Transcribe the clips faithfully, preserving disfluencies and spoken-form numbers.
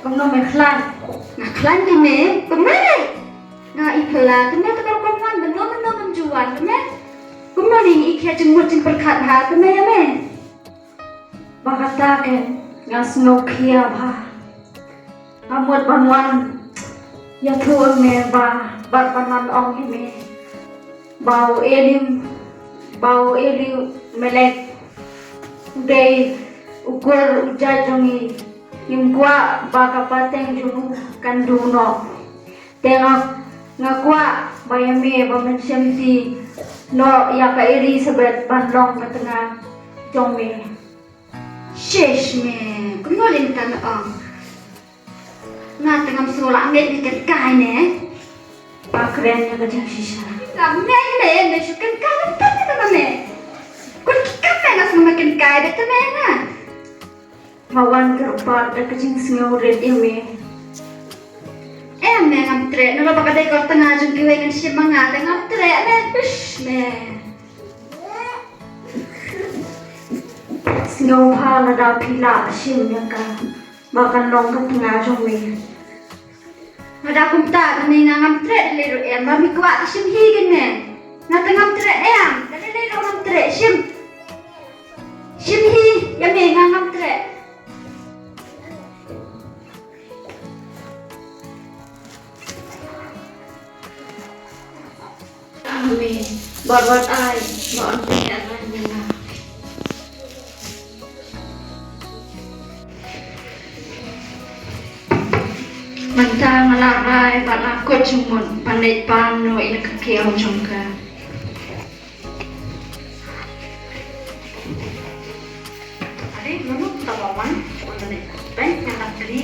Kumno me khlaiñ? Nga khlaiñ te me, kumno me? Nga i phylla te me, te ka rukom wan, kumno kumno ban ju wan te me? Kumno ne i khia jingmut jingpyrkhat ha te me ïa me? Ba kata ke nga sngewkhia bha. Nga mut ban wan ïathuh ïa me ba, bad ban wan ong ïa me ba u Eli, ba u Elimelek u dei u kur u jait jong ngi. Ngim kwah ba ka pateng jong u kan duh noh. Te nga, nga kwah ba ïa me ba men shimti noh ïa ka Elisabeth ban long ka tnga jong me. Shish me, kumno lynta me ong. Nga te ngam sngew lah ngeit ïa ka kai ne. Ba kren ïa ka jingshisha. Ngam ngeit me, me shu kynkai lynta me, me. Kun ki kam me, nga sngew me kynkai beit te me nga. Nga wan kyrpad da ka jingsngewrit ïa me. Em me, ngam treh, nalor ba ka dei ka tnga jong kiwei ngan shim ma nga, te ngam treh me, bish me. Sngewbha lada phi lah shim ïa ka ba kan long ka tnga jong me. Nga da kumta, te me nga ngam treh lei ruh em, ba me kwah te shim hi kane. Nga te ngam treh em, te lei lei ruh ngam treh, shim. Shim hi ïa me, nga ngam treh. Amen. Bad wat ai ba un pynïaid ïa nga. Mynta nga la rai bad nga kut jingmut ban leit pan noh ïa ka kiaw jong ka. Ade, mano ka ba wan? Wan leit ban nga la kri.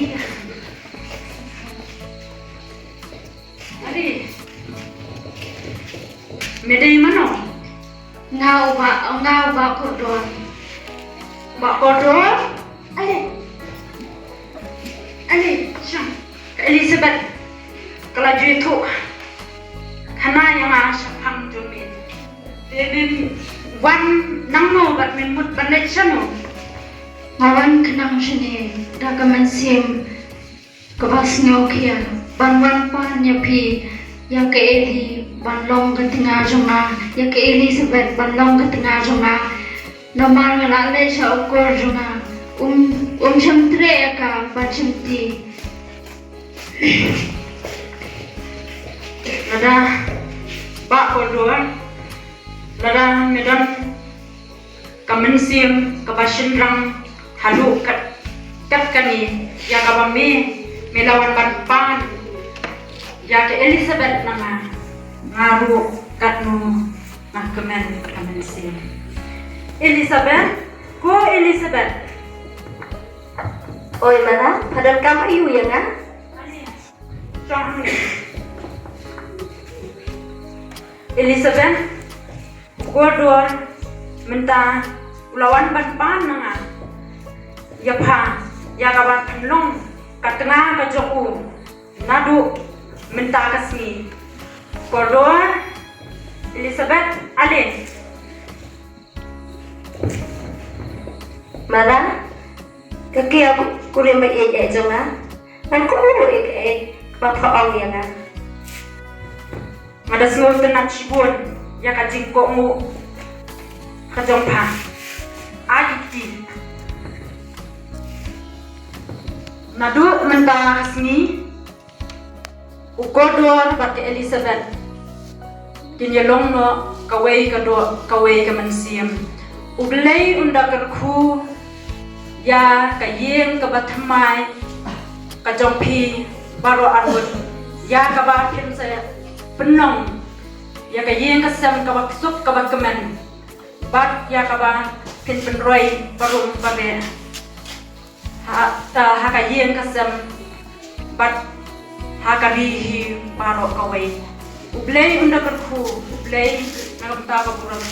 Ade. Me dei mano? Nga u Bah, nga u Bah Kordor. Bah Kordor? Ale. Ale, shong. Ka Elizabeth ka la ju ïathuh khana ïa nga shaphang jong me. Te men wan nangno bad men mut ban leit shano? Nga wan khnang shane da ka mynsiem kaba sngewkhia ban wan pan ïa phi, ïa ka Eli ban long ka tnga jong nga, ïa ka Elizabeth ban long ka tnga jong nga. Namar nga la leit sha u kor jong nga, um, um shym treh ïa ka ban shimti. Lada Bah Kordor, lada me don ka mynsiem kaba shynrang haduh kat, kat kane, ïa kaba me, me la wan ban pan ïa ka Elizabeth na nga, nga ruh katno nga kmen ka mynsiem. Elizabeth, ko Elizabeth. Oi Mara, pha donkam aïu ïa nga? Elizabeth, u Kordor mynta u la wan ban pan na nga ïa pha, ïa kaba pynlong ka tnga ka jong u naduh mynta ka sngi. Kordor, Elizabeth, ale. Mara, ka kiaw kurim ba ïeit jong nga. Ngan kyrkhu ïa kaei ba pha ong ïa nga. Nga da sngewtynnat shibun ïa ka jingkohnguh ka jong pha. Ai iti. Naduh mynta ka sngi, u Kordor bad ka Elizabeth kin ïalong noh kawei ka doh kawei ka mynsiem. U Blei un da kyrkhu ïa ka ïing kaba thymmai ka jong phi baroh arngut, ïa kaba kin sa pynlong ïa ka ïing ka sem kaba suk kaba kmen, bad ïa kaba kin pynroi barum babeh ha, ha ka ïing ka sem bad ha ka ri hi baroh kawei. U Blei un da kyrkhu, U Blei na ka bynta ka burom.